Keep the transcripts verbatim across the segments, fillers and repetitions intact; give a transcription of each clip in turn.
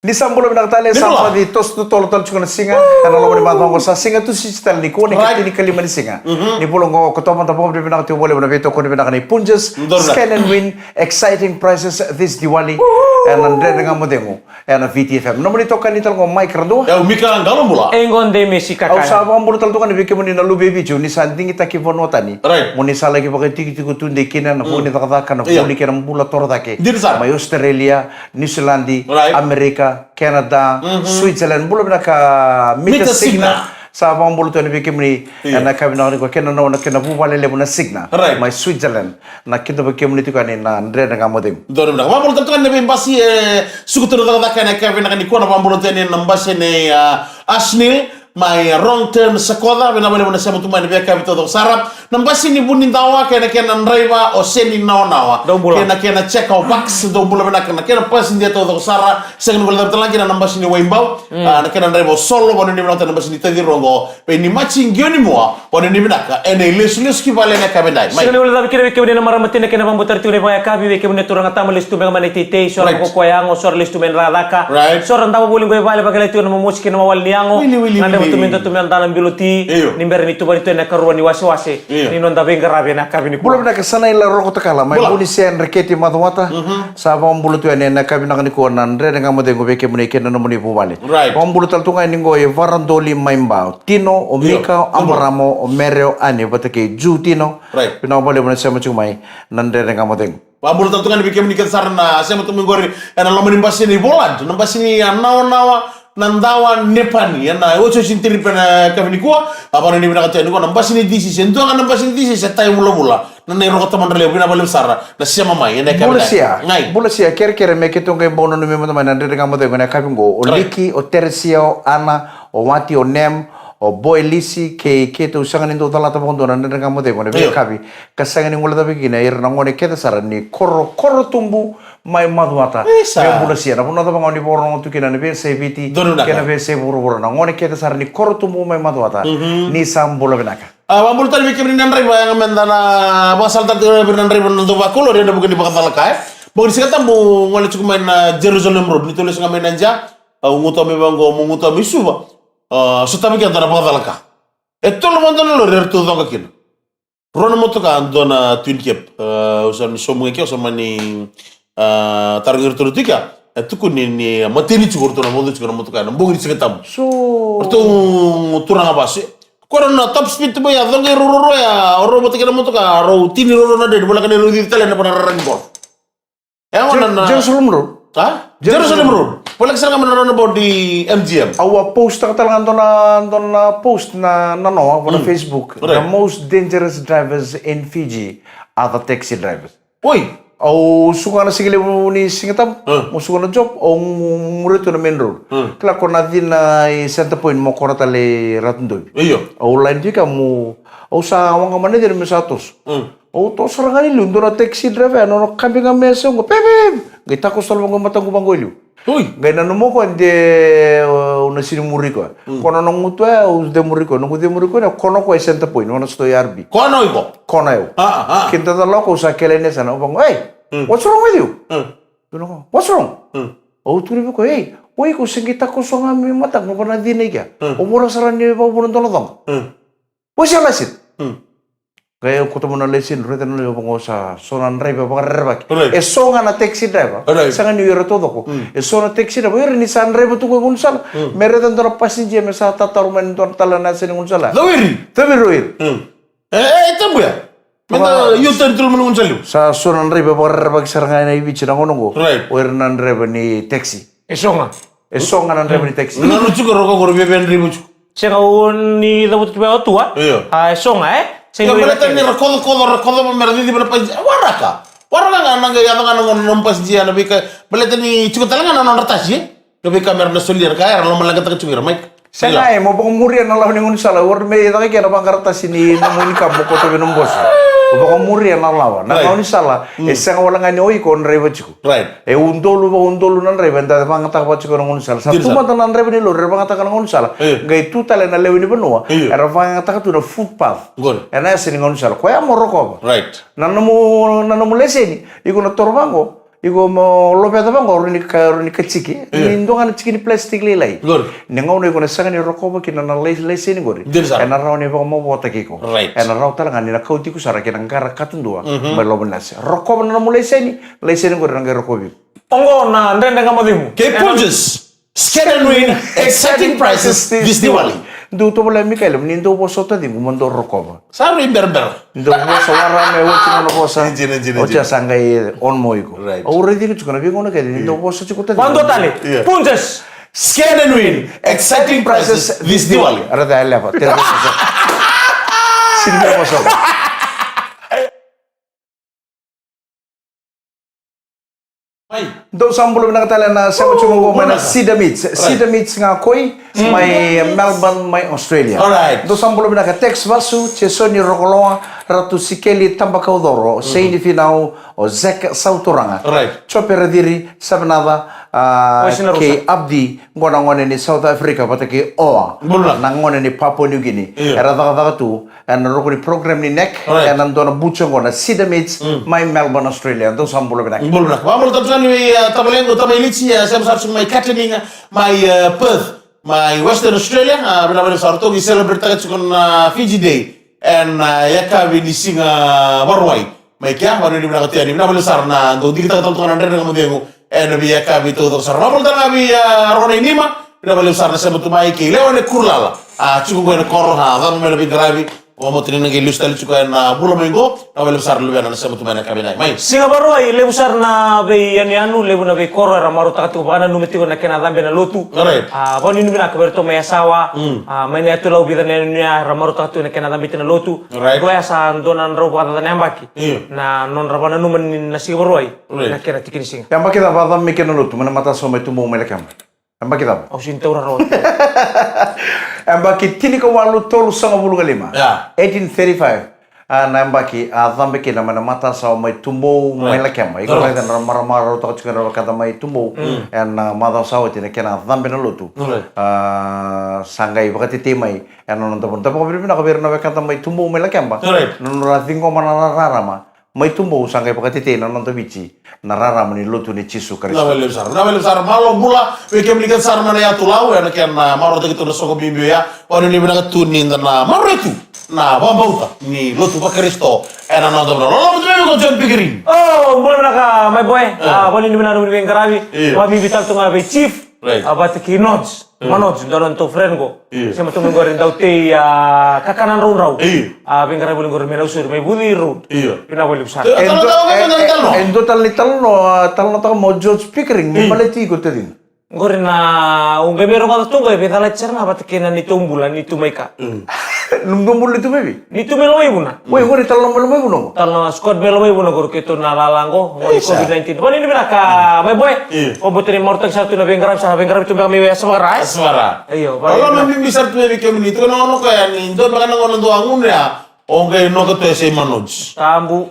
Ni sa bula vinaka tale, sa bula. Ni sa toso totolo tale tiko na siga. Ena loma ni macawa oqo sa Siga Tusiti tale nikua, na ikatinikalima ni siga ni vula oqo o Okotova. Da vakavinavinaka tiko vakalevu na veitokoni vinaka nei Punjas. Donu na. Scan and win, exciting prizes this Diwali. Ena Dredre Ga Mo Cegu ena V T F M. Nomuni itokani tale qo Mike Radua. E au Mika Qalobula. E qo Dei Mesi Kakaya. Au sa vakabula tale toka yani vei kemuni na luve i Viti, ni sa digitaki vanua tani. Right. Mo ni sa laki vakaitikotiko tudei kina ena vuku ni cakacaka, na vuku ni kena bula torocake. Dina sara. Mai Australia, Niusiladi, Amerika, Canada, Switzerland. Bula vinaka Mita Signa. Sa vakabula tu yani vei kemuni ena yakavi vinaka nikua, kei na nona, kei na vuvale levu na Signa. Right. Mai Switzerland. Na kidavaki kemuni tiko yani na Dredre Ga Mo Cegu. Donu vinaka. Vakabula tale toka yani na veibasi e suka tu na cakacaka ena yakavi vinaka nikua, na vakabula tu yani na basi nei, ah, Ashnil mai, ah, Wrong Turn Sakoca, vinaka vakalevu na sema tu mai ena veiyakavi taucoko sara. Na basi ni Vunidawa kei na kena draiva o Seni Nawanawa. Dou bula. Kei na kena check out box, dou bula vinaka na kena basi ni taucoko sara. Sega ni guilecavi tale ga kina na basi ni Waibau. Ah, na kena draiva o Solo, vakanuinui vinaka tale na basi ni Tacirogo. Vei ni maji qio ni mua, vakanuinui vinaka ena ilesulesu ki vale ena yakavi edai. Mai. Sega ni guilecavi kina vei kemuni na marama tina kei na vakabauta tiko na ivakayakavi, vei kemuni na turaga tama lesu tu mai na teitei, so era vakakoya yago, so era lesu tu mai na cakacaka. Right. So era davo voli qo i vale, vakilai tiko na momosi kei na mawale ni yago. Wili, wili, wili. Gadreva tu me dua tu me da na bilo ti. Io. Ni bera ni tuvani tu ena ikarua ni wasewase. Io. Ni noda veiqaravi ena yakavi nikua. Bula vinaka Sanaila Rokotakala, mai Vunisea, Dreketi, Macuata. Sa vakabula tu yani ena yakavi vinaka nikua na Dredre Ga Mo Cegu vei kemuni kei na nomuni vuvale. Right. Vakabula tale tu ga yani qo i Varadoli mai Ba. Tino, o Mika, o Abaramo, o Mere, o Ani, vata kei Ju Tino. Right. Vinaka vakalevu na sema tiko mai na Dredre Ga Mo Cegu. Vakabula tale tu ga yani vei kemuni kece sara na sema tu mai qori ena loma ni basi ni Voland, na basi ni, ah, Nawanawa, Nadawa, Nepani, ena otioti ni tiripi ena yakavi nikua. A vakanuinui vinaka tu yani qo na basi ni D C C, e dua ga na basi ni D C C e tai vulavula. Na nei Roko Tamadralevu, vinaka vakalevu sara na sema mai ena yakavi vinaka. Bula Sia. Qai. Bula Sia, kerekere me keitou qai bau nanumi mada mai na Dredre Ga Mo Cegu ena yakavi qo. O Liki, o Teresia, o Ana, o Wati, o Nem, o Boy Lisi, kei keitou sega ni dau calata vakadua na Dredre Ga Mo Cegu ena veiyakavi. Ka sega ni guilecavi kina ira na gone kece sara ni koro, Korotubu mai Macuata. Isa. Me Bula Sia, na vanua cava ga o ni vakarorogo tu kina na veiyasai Viti kei na veiyasai vuravura, na gone kece sara ni Korotubu mai Macuata. Ni sa bula vinaka. A, vakabula tale vei kemuni na draiva, yaga meda na vakasalataka tiko vei ira na draiva na dau vakalori ena vuku ni vakacalaka, e. Bogi ni Sigatabu, gole tiko mai na Jerusalem Road, ni tou lesu ga mai na Jia, au gutuwa mai vaqo, mo gutuwa mai Suva. A, sotava kina e dua na vakacalaka. E tolu mada na lori eratou coqa kina. Rua na motoka, dua na Twin Cab. A, au sa ni sauma ga ke, au sa mani, a, tarogi iratou na tiko. E tukuni ni, ni mateni tiko o ratou na vodo tiko na motoka ena bogi ni Sigatabu. So ratou turaga vasu. Ko ra na top speed tu mai, a coqa i rau ruarua ya, o rau vata kei na motoka, rau tini ruarua na dredre, voleka ni rau cici tale ena vanua rara ni qoro. E gona na Jerusalem Road. A? Jerusalem Road. Voleka sara ga mai na roundabout ni M G M. Au a post taka tale ga dua na, dua na post na, na noa, vo na Facebook. Right. The most dangerous drivers in Fiji are the taxi drivers. Oi. Au suka na siga levu ni Sigatabu, mo suka na job, au mu-, muria tu na main road. Kila ko na cina i Centrepoint mo kora tale i Ratu Dovi. Io. Au line tu i ke mo, au sa waqa mai na cina me sa toso. Au toso sara ga i liu, dua na taxi driver, na nona kabi ga me yasa qo, pepe! Qai takoso tale vaqo i mataqu vaqo i liu. Oi. Qai nanuma o koya de, o, au na sega ni muri koya. Ko na noqu tu ya, au de muri koya, noqu de muri koya, na kona o koya e Centrepoint, nona sitoa i R B. Kona o iko? Kona o yau. A, a. Kina tale o koya, au sa kele ni yasana, au vaqo, "Hey, what's wrong with you?" Dua na ka, "What's wrong?" Au tukuna vei koya, "Hey, o iko se qai takoso ga mai mataqu, vana cina i kea. O vura sara ni vakavuna dua na coqa." Where's your license? Qai kauta mai na license, raica na license, vaqo sa so na draiva vakarerevaki. Right. E so ga na taxi driver. Right. Sega ni o ira taucoko. E so na taxi driver, o ira ni sa draiva tu qo e gaunisala. Me raica dua na passenger me sa tataro mai na dua tale na yasa ni gaunisala. Cawiri. Cawiri o ira. E, e, tabu ya. Me da U-turn tu loma ni gaunisala. Sa so na draiva vakarerevaki sara ga ena Viti na gauna qo. Right. O ira na draiva ni taxi. E so ga. E so ga na draiva ni taxi. Nanuma tiko, Roko, qori viavia draiva tiko. Sega, o ni cavuta tu vei au tu, a? Io. A, e so ga, e? Sega. Io, baleta ni ra kocokoco, ra kocokoco me ra ciciva na passenger. E waraka. Waraka ga na qai yaco ga na gauna na nomu passenger na veika. Baleta ni tiko tale ga na nodra tasi, e? Na veika me ra na solia, na ka era lomaleqataka tiko ira, Mike. Sega, e, mo vakamuria na lawa ni gaunisala. Ori me caka kina na vaqara tasi ni nomu income mo kauta vei nomu bosi. Mo vakamuria na lawa. Na gaunisala, e sega wale ga ni o iko o draiva tiko. Right. E udolu vakaudolu na draiva eda vakayagataka vata tiko na gaunisala. Sa tu mada na draiva ni lori era vakayagataka na gaunisala. Io. Qai tu tale na lewe ni vanua era vakayagataka tu na footpath. Qori. Ena yasa ni gaunisala. Koya mo rokova. Right. Na nomu, na nomu leseni, iko na toro vaqo. Iko mo loveta vaqo, rawa ni ka, rawa ni kaciki. Io. Ni dua ga na tiki ni plastic lailai. Qori. Ni gauna iko na sega ni rokova kina na lai-, laiseni qori. Dina sara. Ena rawa ni vakamavoataki iko. Right. Ena rawa tale ga ni na kauti iko sara kina qara katudua. Mhm. Mai loma ni lase. Rokova na nomu laiseni, laiseni qori na qai rokovi iko. Oqo na Dredre Ga Mo Cegu. Kei Punjas. Scan and win, exciting prizes this Diwali. Dou tovolea Mikaele, ni dou vosa o taciqu, mo dou rokova. Sa rui berabera. Dou vosa wara me oti nona vosa. Dina, dina, dina. Oti a sa qai on mo iko. Right. Au raici iko tiko na veigauna kece, ni dou vosa tiko o taciqu. Vadua tale. Yeah. Punjas. Scan and win, exciting prizes this Diwali. Era ca e leva. Tera vosa. Sini vosa. Mai. Dou sa bula vinaka tale na sema tiko qo mai na Cedar Meats. Right. Cedar Meats ga koi, mm, mai Melbourne, mai Australia. All right. Dou sa bula vinaka Tex Vasu, Jesoni Rokoloa, Ratu Sikeli Tabakaucoro, mm-hmm, Seini Finau, o Zek Sauturaga. Right. Jope Raciri, Savenaca, ah, kei Abdi, qo na gone ni South Africa, vata kei Oa. Bula. Na gone ni Papua New Guinea. Io. Era cakacaka tu ena ruku ni program ni neck, right, ena dua na butcher qo na Cedar Meats, mm, mai Melbourne, Australia. Dou sa bula vinaka. Bula vinaka. Vakabula tale tiko yani vei, ah, tavalequ, tamai Lici, ah, sema sara tiko mai Kettering, mai, ah, Perth, mai Western Australia, ah, vinaka vakalevu sara, ratou qai celebrate-taka tiko na Fiji Day ena, ah, yakavi ni siga Vakarauwai. Mai kea, vanuinui vinaka tu yani, vinaka vakalevu sara na dau digitaka tale toka na Dredre Ga Mo Cegu ena veiyakavi taucoko sara. Vakabula tale ga vei, ah, Roko na Inima, vinaka vakalevu sara na sema tu mai, kei Lewa ni Kurulala. A, tiko qo ena koro, a, cava mai na veiqaravi. Vakabauta ni na qai lesu tale tiko ena vula mai qo. Vinaka vakalevu sara luvena na sema tu mai na yakavi nai. Mai. Siga Vakarauwai, levu sara na veiyanuyanu, levu na veikoro era marautaka tiko, vakananuma tiko na kena cabe na lotu. Right. A, vanuinui vinaka vei iratou mai Yasawa. Mm. A, mai na yatu Lauvica, na yanuyanu era marautaka tiko na kena cabeti na lotu. Right. Qo ya sa dua na drau vakacaca na yabaki. Io. Na nodra vakananuma ni na Siga Vakarauwai. Right. Na kena tiki ni siga. Yabaki cava a cabe mai kina na lotu, mai na matasawa mai Tumau mai Lakeba? Yabaki cava? Au sini taura rawa. Yabaki tinikawalu tolusagavulu ka lima. Yeah. Eighteen thirty-five. A, na yabaki a cabe kina mai na matasawa mai Tumau mai Lakeba. Right. Iko raica na maramarautaka tiko na wekada mai Tumau. Mm. Ena, a, macawa sa oti na kena cabe na lotu. Right. A, sa qai vakatetei mai ena noda vanua. Da vakavinavinaka vei ira na wekada mai Tumau mai Lakeba. Right. Na nodra ciqoma na rarama mai Tumau, sa qai vakatetei na noda Viti na rarama ni lotu ni Jisu Karisito. Vinaka vakalevu sara, vinaka vakalevu sara. Malo bula vei kemuni kece sara mai na yatu Lau, ena kena marautaki tu na soqo bibi oya. Vanuinui vinaka tu ni da na maroroi tu na vakabauta ni lotu vaKarisito ena noda vanua. Loloma tu vei iko John Pickering. O, bula vinaka my boy. E. A, vanuinui vinaka nomuni veiqaravi. Io. Vakabibi tale tu ga vei Chief. Right. A, vata kei Nodge. Mm. Manoj, dua na nodatou friend qo. Io. Sema tu mai qori dau tei, a, kakana draudrau. Io. A, veiqaravi voli qori mai Nausori, mai Vuci Road. Io. Vinaka vakalevu sara. E dua, e, e, e dua tale ni talanoa, a, talanoataka mai o George Pickering, me baleti iko taciqu. Qori na, au qai mai rogoca tu qo, e veicalati sara ga vata kei na neitou bula ni tu mai ka. Mm. Nomudou bula ni tu mai vei? Ni tu mai Lomaivuna. Oi, qori talanoa mai Lomaivuna qo. Talanoa squad mai Lomaivuna qori keitou na lala qo, qori covid nineteen. Vanuinui vinaka, my boy. Io. O boto ni marautaki sara tu na veiqaravi, sa veiqaravi tu beka mai Yasavakara, e? Yasavakara. Io, vanuinui vinaka. Loloma bibi sara tu vei kemuni, tu na gauna koya ni dua beka na gauna dua a gunu ya, o qai noka tu e Sei Manoj. Tabu.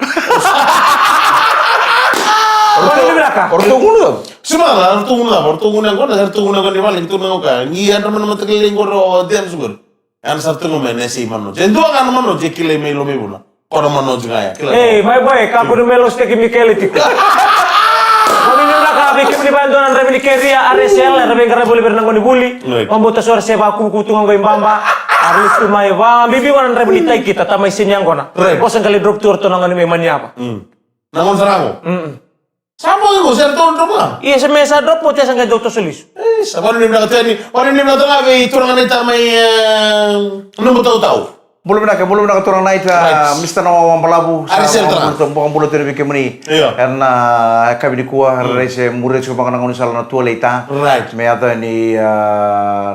Vanuinui vinaka. O ratou gunu cava? Sima la, o ratou gunu cava, o ratou gunu ya qo, o ratou gunu ya qo ni vale, tu na gauna koya. Ni yadra mai na mataka lailai qori o James qori. Ena sa tu ga mai na Sei Manoj. E dua ga na Manoj e kilai mai Lomaivuna. Ko na Manoj ga ya. Kila. Ei, my boy, kakua ni mai lositaki Mikaele tiko. Vanuinui vinaka vei kemuni vaya dua na draiva ni keria, R S L, era veiqaravi voli vei ira na gonevuli. Right. Vabauta so era se vakuvukuvu tu ga qo i Baba. A rui tu mai, vabibi qo na draiva ni taikita, tamai seni yaqona. Right. Vosa qai lai drop tu o ratou na gone mai Maniyava. Mm. Na gone sara qo? Mm-mm. Sa bogi qo, sa drop, drop ga? Ia, sa me sa drop, oti sa qai dau toso lesu. E, sa vanuinui vinaka tu yani, vanuinui vinaka tu ga vei turaga naita mai, e, Nabutautau. Bula vinaka, bula vinaka turaga naita, right, Mister Noa Wabalavu, sa vakabula tu yani vei kemuni. Io. Ena, e, yakavi nikua, mm, era rai se muria tiko vaka na gaunisala na tualeita. Right. Me yaco yani, e,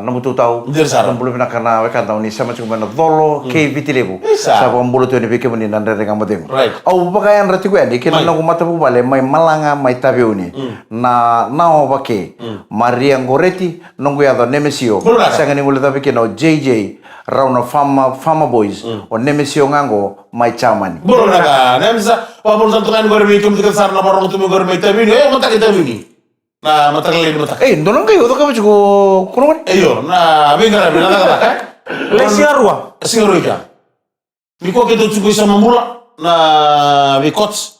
Nabutautau. Dina sara. Bula vinaka na wekada ni sema tiko mai na Colo, mm, kei Viti Levu. Isa. Sa vakabula tu yani vei kemuni na Dredre Ga Mo Cegu. Right. Au vakayadra tiko yani kei na noqu matavuvale mai Malaga, mai Taveuni. Mm. Na, na ova ke. Mm. Maria Goreti, noqu yaca o Nemesio. Bula vinaka. Sega ni guilecavi kina o J J, rau na Farmer, Farmer Boys. Mm. O Nemesio ga qo mai Germany. Bula vinaka. Nemesa, vakabula tale tu ga yani qori vei kemuni kece sara na vakarorogo tu mai qori mai Taveuni. E, mataka i Taveuni. Na mataka lailai ni mataka. E, dua na qai o cakava tiko, ko na gone? E, io, na veiqaravi, na cakacaka, e? Lai Sigarua. Sigarua i kea. Nikua keitou tiko i Samabula, na vei coach.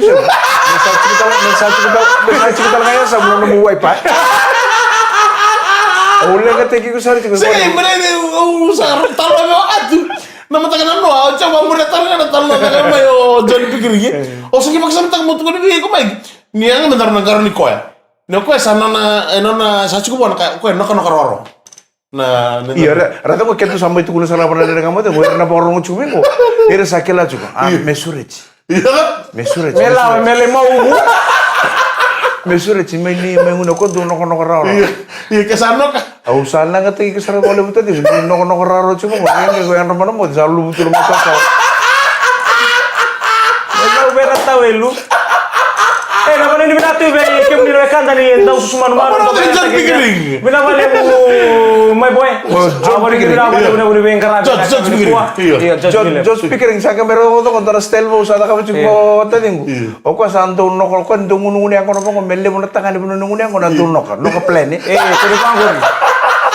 tiko. Me sa tiko tale, me sa tiko tale, me sa tiko tale ga ya sa mo na mo wipe. Au leqa teki ko sara tiko. Sega, mene, au sa talo me o atu. Na mataka na noa, au sa mo mure tale ga na talo na ga mai o John Pickering. O sa ki vakasa mataka mo tukuni vei ko mai. Ni anga me dara na garo ni koya. Ni o koya sa nona, e nona sa tiko vua na ka, o koya noka noka roro. Na, na, Io, na ra, ra tiko keitou sa mai tukuna sara vana rere ga mate, ko ira na vakarorogo tiko mai ko. Ira sa kila tiko. A, Io. me sureti. Io. Me sureti, Me me lawa, sureti. me le mau. Me sureti, mai ni, mai guna ko dou noka noka roro. Io. Io, ke sa noka. Au sa laga teki ke sara vale vuta tiko, ni noka noka roro tiko ko. Ni ko yadra mana mo, sa luvu tu na mata sa. Me lau vera tau e lu. E, na vanua ni vinatu vei kemuni na wekada ni dau susu manumanu. Io, George Pickering. Vinaka vakalevu, my boy. O, George Pickering. Vinaka vakalevu, vinaka vakalevu, vinaka vakalevu. George, George Pickering. Io. Io, George George, Pickering. George Pickering, sa ka me rau toko, dara style vou, sa taka vei tiko, Io. Taciqu. Io. O koya sa dau noka, o koya dau gunugunu yaqona vaqo, me levu na tagane vanua na gunu yaqona, dau noka, noka plan, e? E, e, kore vaqori.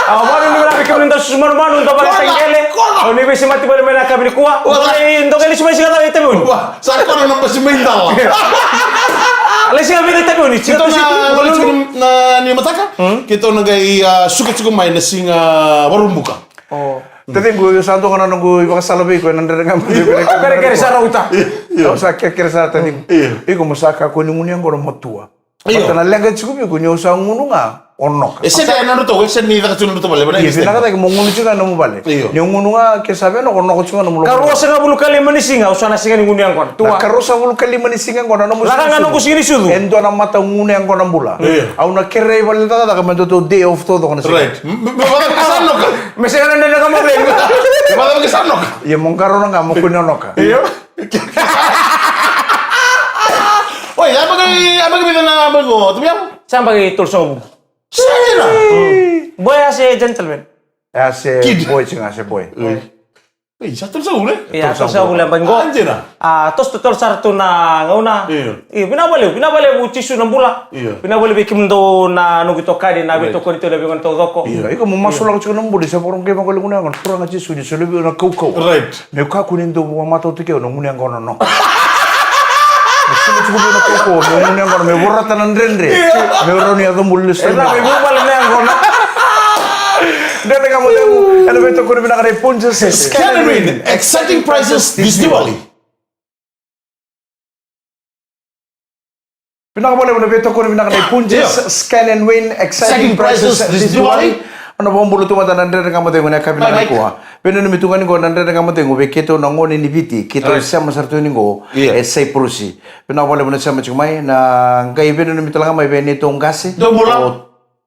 A, vanu ni vana vei kemuni da susu manumanu, da vale sa qele. Kona, kona. O ni veisemati vale mai na yakavi nikua. Wa, sa- Dou qai, dou qai lesu mai siga cava i Taveuni? Wa, sa kona na basi mai Dala. Lai siga vei Taveuni, siga Keitou na, Taveuni. Na, ni mataka? Hmm? Keitou na qai, a, suka tiko mai na siga Vakaraubuka. O. Taciqu, io sa dua ga na noqu ivakasala vei iko ena Dredre Ga Mo Cegu. Kerekere sara uta. Io, io. Au sa kerekere sara taciqu. Io. Iko mo sa kakua ni gunu yaqona mo tua. Io. Baleta na leqa tiko vei iko ni o sa gunu ga o Noka. E sega ni nodratou, e sega ni caka tiko nodratou vale, io, vinaka cake mo gunu tiko ga nomu vale. Io. Ni o gunu ga ke sa vei Noka, o Noka tiko ga nomu lotu. Ka ruasagavulu ka lima ni siga, au sa na sega ni gunu yaqona. Tua. Na ka ruasagavulu ka lima ni siga qo na nomu siga ni sucu. Laka ga noqu siga ni sucu. E dua na mata gunu yaqona bula. Io. Au na kerei vale ni cakacaka me datou day off taucoko na siga. Right. Me, me, me vacava ke sa Noka? Me sega na Dredre Ga Mo Cegu. Me vacava ke sa Noka? Ia mo qarauna ga mo kua ni o Noka. Io. Oi, a baki, a baki vica na baki o, tu biamu? Sa baki tolusagavulu. Sa dina. Boy a se gentleman. A se boy, tiko ga se boy. Oi. Oi, sa tolusagavulu, e? Ia, tolusagavulu a baki qo. A, dina. A, toso totolo sara tu na gauna. Io. Io, vinaka vakalevu, vinaka vakalevu Jisu na bula. Io. Vinaka vakalevu vei kemudou na noqu itokani, na veitokoni tu na veigauna taucoko. Io, iko mo masulaka tiko na bula, sa vakarogo kei vakarogo na gauna, Turaga Jisu ni solia vei au na kaukauwa. Right. Meu kakua ni dau vakamatautaki au na gunu yaqona Noka. Meu solia tiko vei au na kaukauwa, meu gunu yaqona, meu vorata na dredre. Meu rawa ni yaco bula lesu. Ena me vuvale na yaqona. Dredre Ga Mo Cegu, ena veitokoni vinaka nei Punjas. Scan and win, exciting prizes this Diwali. Vinaka vakalevu na veitokoni vinaka nei Punjas, io. Scan and win, exciting prizes this Diwali. Au na vakabula tu mada na Dredre Ga Mo Cegu ena yakavi nikua. Veinanumi tu ga ni qo na Dredre Ga Mo Cegu vei keitou na gone ni Viti, keitou sema sara tu ni qo e Saipurusi. Vinaka vakalevu na sema tiko mai, na qai veinanumi tale ga mai vei neitou qase. Dou bula. O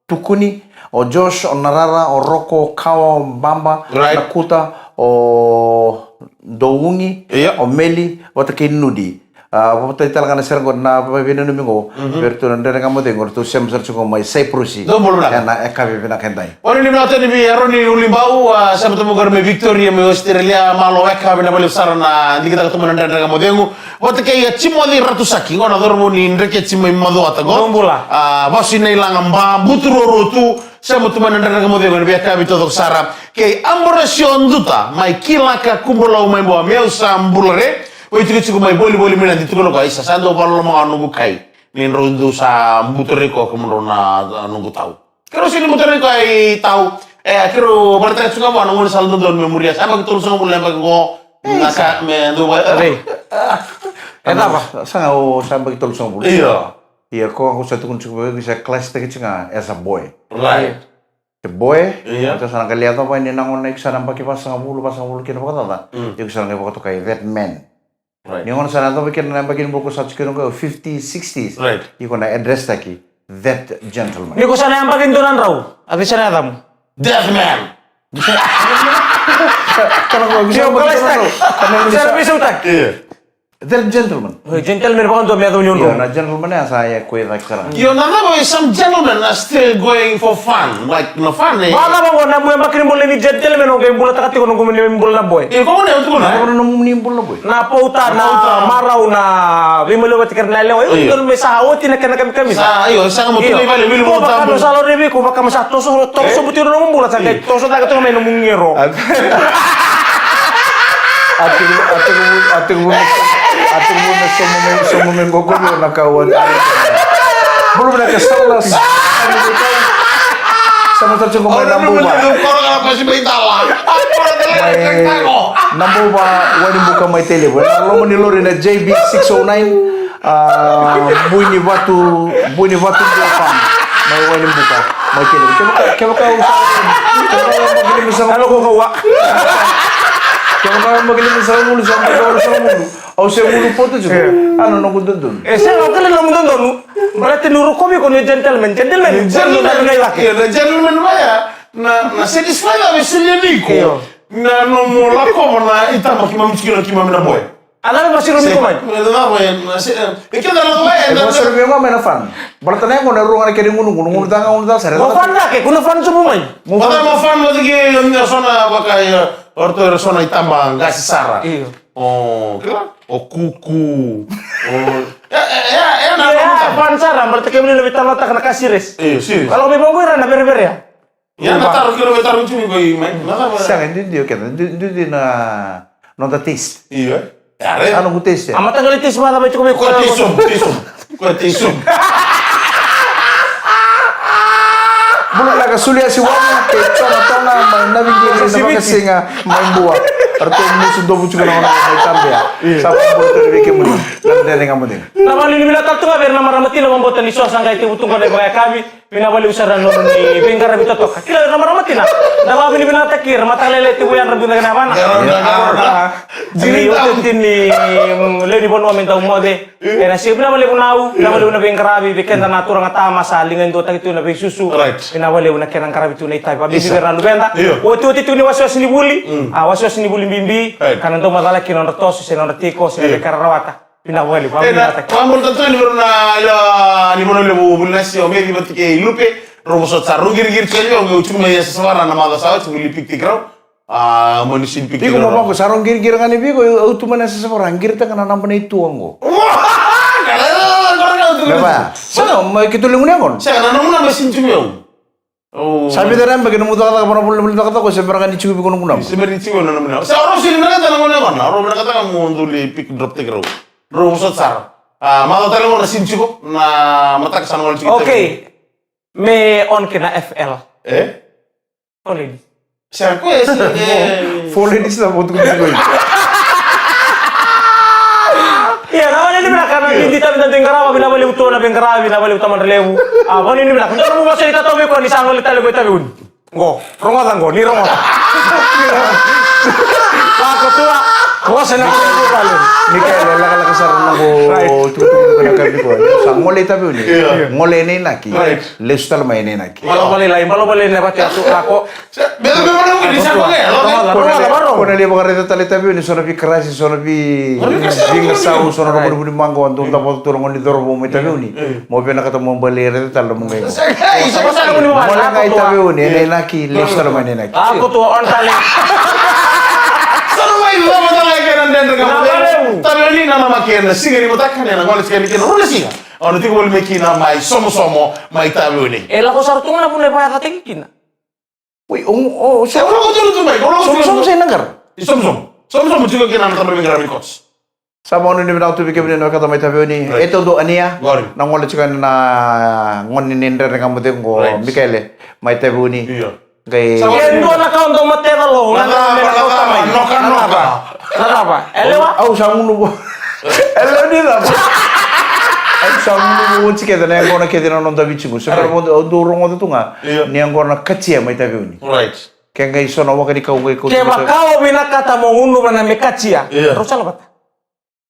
Tukuni, o Josh, o Narara, o Roko, o Kawa, o Baba, right. Nakuta, o Dougi, io. O Meli, vata kei Nudi. A, vata tale ga na sere qo na veinanumi qo. Mhm. Vei iratou na Dredre Ga Mo Cegu, ratou sema sara tiko mai Saipurusi. Dou bula vinaka. Ena yakavi vinaka edai. Oni ni vinaka tu yani vei Aroni Ulibau, a, sema tu mai qori mai Victoria, mai Australia, malo weka, vinaka vakalevu sara na digitaka tu mai na Dredre Ga Mo Cegu. Vata kei, a, Timoci Ratusaki, qo na cauravou ni Dreketi mai Macuata qo. Dou bula. A, vasu i Nailaga, ba, butu ruarua tu, sema tu mai na Dredre Ga Mo Cegu ena veiyakavi taucoko sara. Kei Aborasio Duta, mai Kilaka, Kubulau, mai Bua, meu sa bula re. Oi, tikotiko mai Volivoli, mai na di tukuna ko, isa, sa dau vakaloloma ga noqu kai. Ni drau dau sa buturei ko kemudrau na, na noqu tau. Keirau sega ni buturei koya i tau. E, keirau vakaraitaka tiko ga vua na gaunisala dodonu me muria. Sa yabaki tolusagavulu na yabaki qo. Na ka me dua. Rei. E cava? Sa ga o sa yabaki tolusagavulu. Io. Ia, ko ga ko sa tukuna tiko vei au, sa class-taki tiko ga as a boy. Right. As a boy. Io. Sa na qai lai yacova ni na gauna iko sa na yabaki vasagavulu, vasagavulu kina vakacaca. Mm. Iko sa na qai vakatokai that man. Right. Ni gauna sa na yacova kina na yabaki ni bula ko sa tiko kina qo, fifties, sixties. Right. Iko na address-taki that gentleman. Ni ko sa na yabaki dua na drau, a cei sa na yacamu? Death man. Kana ko, io, ko sa na yabaki dua na drau. Kana ko sa na yabaki dua na drau. Io. That gentleman. Oi, gentleman vakadua me yaco ni drau. Io, na gentleman ya sa ya ko ya cake sara. Io, na cava, some gentlemen are still going for fun. Like, na fun, e. Vakacava qo na nomu yabaki ni bula ni gentleman, o qai bulataka tiko na nomu ni bula na boy? Io, ko na, ko na. Na nomu ni bula na boy. Na pauta, na pauta, marau, na veimaliwai vata kei ira na yalewa. Io. Io, me sa oti na kena kamikamica. Sa, io, sa mo tu i vale, wili mo tabu. Ko vaka mo sa lori vei iko, vaka mo sa toso, toso buti na nomu bula, sa qai toso cake toka mai na nomu gero. A tekivu, a tekivu, a tekivu, a tekivu na somo me, somo me qo ko vei na ka ua. Bula vinaka Saulas. Sa mo tau tiko mai na buva. Mai na buva, Wainibuka mai Tailevu. Na loma ni lori na J B six oh nine. A, bui ni vatu, bui ni vatu dua fa. Mai Wainibuka, mai Tailevu. Kevaka, kevaka au sa, kevaka au yabaki limasagavulu. Kevaka au yabaki limasagavulu, sa yabaki walusagavulu. Au se gunu potu tiko. E. A, na noqu dodonu. E, sega, au kila na nomu dodonu. Baleta niu rokovi iko ni gentleman, gentleman. Gentleman, na gentleman vaya. Na, na satisfy, na veseleni iko. Io. Na nomu lakova na itaba keimami tiko kina keimami na boy. A cava e vakasarumi iko mai? E cava e, na se, e, e keda na cava e, e na, na vakasarumi iko mai na fan. Baleta na yaqona e rua ga na kena igunugunu, gunu ca ga, gunu ca sara. Mo fan cake, ko na fan sobu mai. Mo fan. Mo fan vata kei, e, so na vaka, e, o ratou era so na itaba qase sara. Io. O, kila? O kuku. O, e, e, e, e, na, io, na, e, na fan sara, baleta kemuni na veitalanoataka na ka serious. Io, serious. Ka lako mai vaqo ira na vereverea. Ia na taro kilo me taro tiko mai. Na taro. Sega, duidui o keda. Duidui na noda taste. Io. Ia, re. A noqu taste. A mataqali taste mada mai tiko mai. Ko taste sobu, taste sobu. Ko taste sobu. Bula laka, Suliasi Wani kei Tona Tona mai Navigili, na vakasiga mai Bua. Ratou musu dovu tiko na gona mai Tabea. Sa vakabula tale vei kemuni. Na dede ga mo dina. Na vale ni vinaka tale tu ga vei ira na marama tina, vakabauta ni so sa qai tevu tu qo na ivakayakavi. Vinaka vakalevu sara na nomuni veiqaravi totoka. Kila na marama tina. Da vakavinavinakataki ira, mataka lailai tevu yadra buca kei na yavana. Ni otioti ni, mm, lewe ni vanua me dau moce. Ena siga, vinaka vakalevu Nau, vinaka vakalevu na veiqaravi, vei keda na turaga tama sa liga duataki tu na veisusu. Right. Vinaka vakalevu na kena qaravi tu na itavi. Vakabibi vei ira na luveda. Io. Otioti tu ni wasewase ni vuli. Mm. A, wasewase ni vuli bibi. Right. Ka na dau macala kina nodra toso, se nodra tiko, se na veika ra rawata. Vinaka vakalevu, e, na, vakavinavinakataki. Vakabula tale tu yani vei rau na, ila, ni vanua levu Vulinasi, o Meri vata kei Lupe, rau vosota sara, rau qiriqiri tu yani vei au, au tiko mai Yasayasa Vakaira na macawa sa oti, vuli pick tiko rau. A, mani sini pick tiko rau. Viko mo vako, sa rau qiriqiri ga ni Viko, au tu mai na Yasayasa Vakaira, qiritaka na naba na itu oqo. Sa na, ma, keitou lewe ni gone. Sega, na nomu naba sini tiko vei au. Oh. Sa vica na yabaki nomu cakacaka, vana voli, voli cakacaka, se bera ga ni tiko vei iko nomu naba. Se bera ni tiko na nomu naba. Sa oro sini na kata na gone gone. Oro na kata mo doli pick drop take rau. Rau vosota sara. A, macawa tale gona sini tiko, na mataka sa na gone tiko. Okay. Me on kina F L. E? Four ladies. Sa ko e si, e. Four ladies na votu ko. Ia, na vale ni vinaka, na didi tavi na dui qarava, vinaka vakalevu tu na veiqaravi, vinaka vakalevu tamata levu. A, vale ni vinaka. Dou na mu vasai tatau vei koya ni sa gole tale vei Taveuni. Qo, rogoca qo, ni rogoca. Lako tua, vosa na qo vale. Mikaele, lakalaka sara na qo, tukutuku na ka vei koya. Sa gole Taveuni. Ia. Gole ena inaki. Right. Lesu tale mai ena inaki. Balo vale lai, balo vale na vate atu, lako. Ko na levu vakaraica tale Taveuni, so na veikarasi, so na vei, veigasau, so na rogo ni vunimaqo, dou davoca tu na gone ni cauravou mai Taveuni. Mo vinakata mo bale raica tale na mo qai. Gole ga i Taveuni, ena inaki, lesu tale mai na inaki. Ako tu on tale. Sa na mai lava tale kena dredre ga. Taveuni na nama kena siga ni mataka, na gole siga ni kena rua na siga. Au na tiko voli mai kina mai Somosomo, mai Taveuni. E lako sara tu ga na vuna e vakayacataki kina. Oi, o, o, se o lako tolu tu mai, o lako tolu tu mai. Somosomo se Naqara? I Somosomo. Somosomo tiko kina na tamata veiqaravi ni coach. Sa vakanuinui vinaka tu vei kemuni na wekada mai Taveuni. Right. E taudou Ania. Qori. Na gole tiko na gone ni dredre ga mo cegu qo, right, Mikaele, mai Taveuni. Io. Qai. Sa vakanuinui. E dua na ka o dau mateca lo, na cava, na cava, noka, noka. Na cava? E lewa? Au sa gunu vo. E lewa ni cava? Au sa gunu vo oti kece na yaqona kece na noda Viti qo. Se bera, au dau rogoca tu ga. Io. Ni yaqona katia mai Taveuni. Right. Ke qai so na waka ni kau qai kau. Kevaka o vinakata mo gunuva na me katia. Io. Rau sa lavata.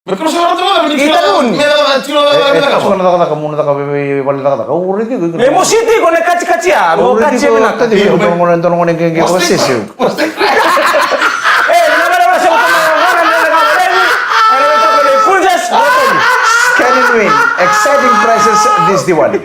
Me kau sa lavata, me kau sa lavata, me lavata, me lavata, me lavata. E, e, tiko na cakacaka, mo na caka vei, vei, vale cakacaka. Au raici iko. Me mositi iko na katikatia, mo katia vinaka. Tati, io, dua na gone, dua na gone qai, qai vakasese. E, na vale, vale, se mo tama na gone, na gone, na gone, na gone, princess. Scan and win. Exciting prizes this Diwali.